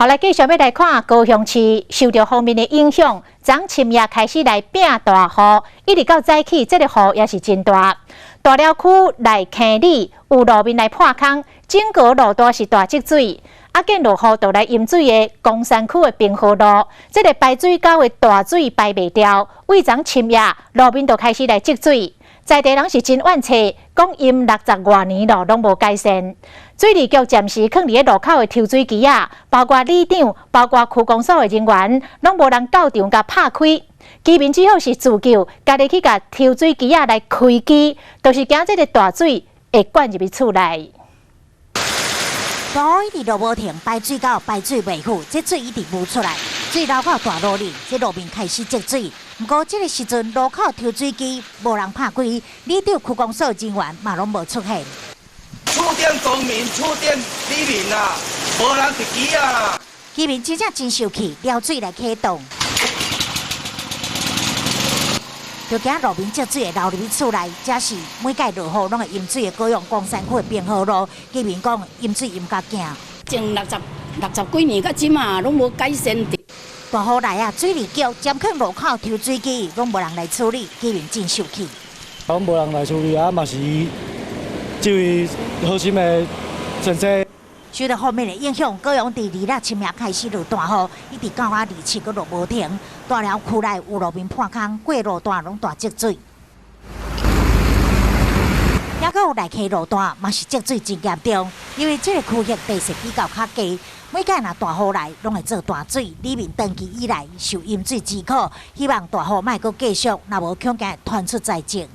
好，來繼續欲來看高雄市受著鋒面的影響，昨深夜開始來變大雨，一直到早起，這個雨也是真大。大寮區內坑里有路面來破空，整個路段是大積水。啊，見落雨就來淹水的岡山區的平和路，這个排水溝的大水排袂掉，為昨深夜路面就開始來積水。在地人是真怨氣，講淹60外年咯，攏無改善。水利局暫時囥佇咧路口的抽水機仔，包括里長、包括區公所的人員，攏無人到場共拍開。居民只好是自救，家己去共抽水機仔來開機，就是驚這个大水會灌入去厝內。大雨一直落無停，排水溝排水袂赴，這水一直無出來，水流到大路裡，這路面開始積水。毋過這个時陣路口抽水機無人拍開，里長區公所人員嘛攏無出現。厝頂公民，厝頂里面啊，無人佇機啊。居民真正真生氣，撩水來啟動，就驚路面積水會流入去厝內，這是每屆落雨攏會淹水的高雄岡山區的平和路，居民講淹水淹甲驚。前60幾年到這馬攏無改善。大雨來啊，水利局監控路口抽水機攏無人來處理，居民真生氣。攏無人來處理啊，嘛是這位好心的先生。受著鋒面的影響，高雄佇2日深夜開始落大雨，一直到啊27閣落無停。大寮區內有路面破空，過路段攏大積水。抑閣有內溪路段嘛是積水真嚴重，因為這个區域地勢比較較低，每屆若大雨來，攏會做大水。里民長期以來受淹水之苦，希望大雨莫閣繼續，若無恐驚會傳出災情。